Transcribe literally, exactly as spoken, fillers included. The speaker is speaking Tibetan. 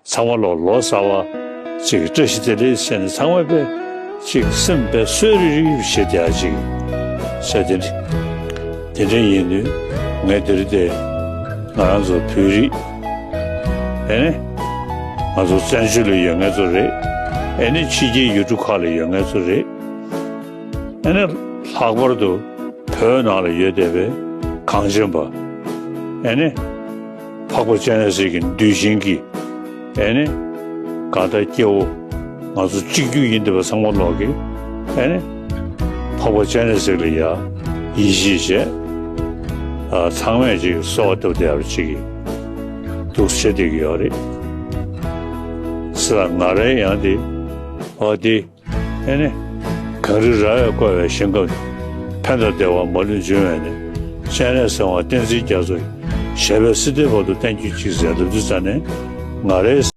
ཚང་མ་ལོ་ལོ་གསར་བ་ཅིག་བཀྲ་ཤིས་བདེ་ལེགས་ཟེར་ནས་ཚང་མ་དཔེ་ཅིག་སེམས་དཔེ་གསོས་རིག་རིག་བྱེད་བསྡད་ཡ་ཅིག་ཟེར། དེ་འདྲ་དེ་འདྲ་ཡིན་དུས་ངས་འདིར་བསྡད། ང་རང་ཚོ་བོད་རིགས། ཨེ་ནི་ང་ཚོ་བཙན་བྱོལ་ལ་ཡོད་མཁན་ཚོ་རེད། ཨེ་ནི་ཕྱི་རྒྱལ་ཡུལ་གྲུ་ཁག་ལ་ཡོད་མཁན་ཚོ་རེད། ཨེ་ནི་ལྷག་པར་དུ་བོད་ནང་ལ་ཡོད་བསྡད་པའི་གངས་ཅན་པ། ཨེ་ནི་འཕགས་པ་སྤྱན་རས་གཟིགས་ཀྱི་གདུལ་ཞིང་གི། ཨེ་ནི་གང་ལྟར་སྐྱེ་བོ་ང་ཚོ་གཅིག་གྱུར་ཡིན་བསྡད་པ་ཚང་མ་ལོག་གི། ཨེ་ནི་འཕགས་པ་སྤྱན་རས་གཟིགས་ལ་ཡ་ཡིད་ཆེས་བྱས། ཨ། ཚང་མས་ཅིག་གསོལ་བ་བཏབ་བསྡད་པ་ཅིག་གི་འདུག་བྱེད་བསྡད་ཀྱི་ཡོད་རེད། ཟེར་ལ་ང་རའི་ཡང་དེ་འོ་དེ། ཨེ་ནི། གངས་རི་ར་བས་བསྐོར་བའི་ཞིང་ཁམས་ནས། ཕན་དང་བདེ་བ་མ་ལུས་འབྱུང་བའི་གནས། སྤྱན་རས་གཟིགས་དབང་བསྟན་འཛིན་རྒྱ་མཚོ་ཡི། ཞབས་པད་སྲིད་མཐའི་བར་དུ་བརྟན་གྱུར་ཅིག་ཟེར་ལབ་དུས་ཙ་ནས་ང་རའི།